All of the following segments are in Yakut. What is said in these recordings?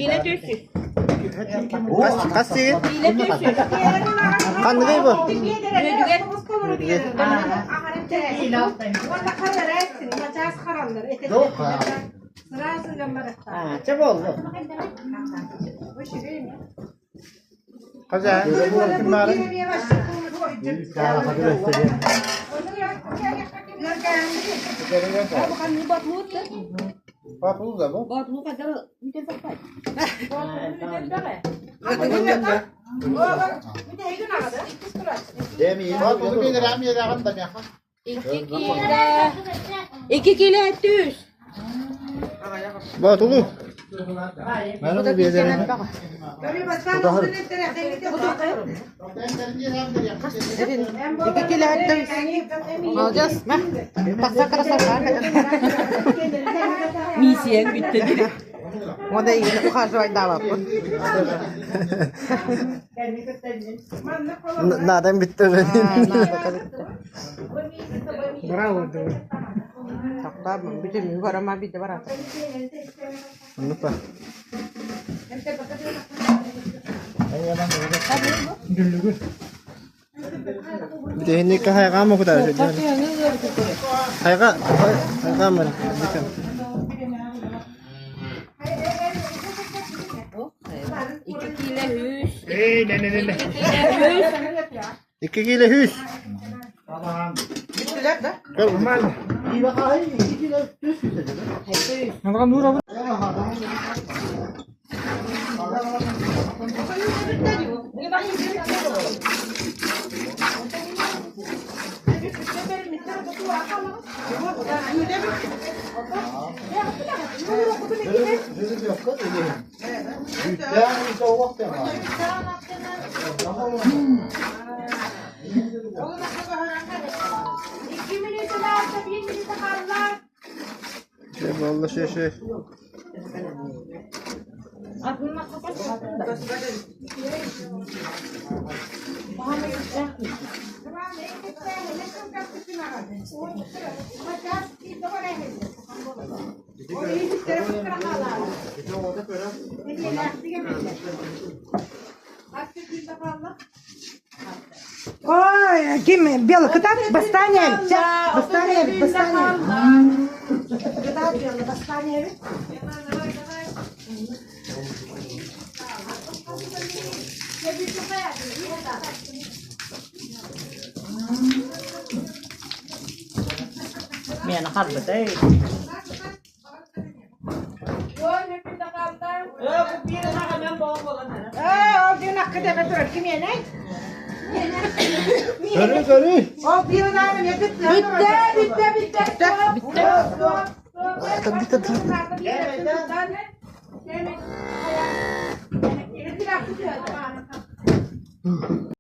Киилэ 300. Хас сиги? Ханныгый бу? Хозяин, ким баарый? Батлу да бу? Батлу биэрэрээм иэрэҕин да миэхэ. 2 кило. 2 кило 300. Батлу. Маны биэрэрээм. 2 кило Молодец. Тахса красота. Миссияң бүттү. Онда ухаживать даваппын. Надан бүттү. Браво, думаю. Такта бүтүн барама бите барата. Оннук ба. Бүтүннүк хайҕаама кутар. Хайҕа хайҕаама бүтүн. 2 кило 100. Эй, не не не не. 2 кило 100. Бүттүлэр да? Нормально. Болла шеше. Ой, ким белый кытат бастание. Бастание, бастание. Кытат белый бастание. Миэнэ харбытай. Э, ол дин аккы деме турар ким еней? Көрү көрү. Ол бир нааны метит. Бүттү, бүттү, бүттү. Бүттү.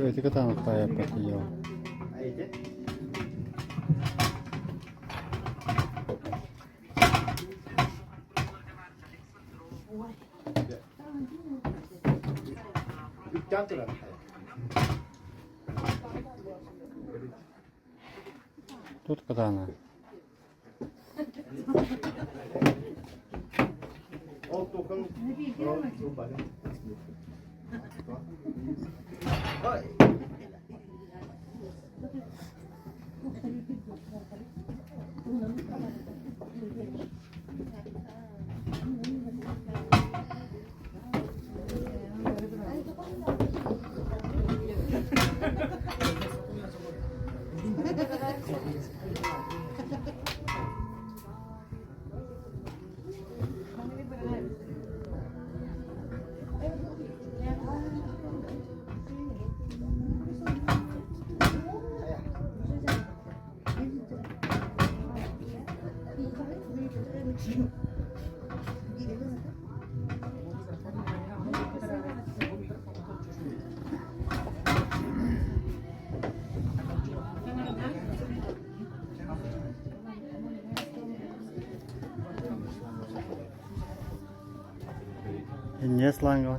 Эти катанах таяппат Тут катана. Инньэ сланга.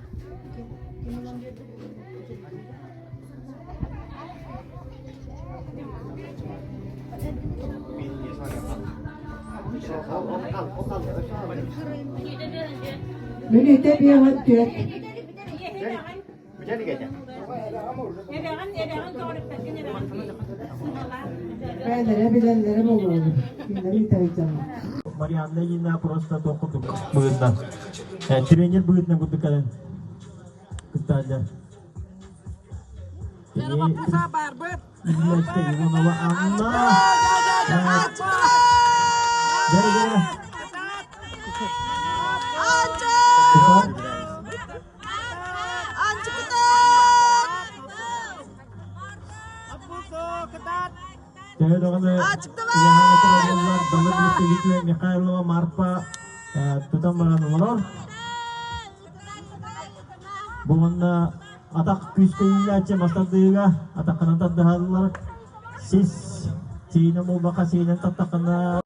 Мүнүүтэ биэҕин түөрт. Бэйэлэрэ билэллэрэ буолуо. Кинилэр ыйыталдьаллар. Марианна Ильина просто туох курдук быһыытынан тренер быһыытынан курдук кэлэн кыттааллар. Иванова Анна. Бері бері. Төһө даҕаны Яхана Далыр Викторовна Михайлова Марпа тутан баран олорор. Бу манна атах күүскэ үүнээччи мастардыыга атаххынан тардыһаллар. Сис сиинэ буолбакка сиинэн таттаххына.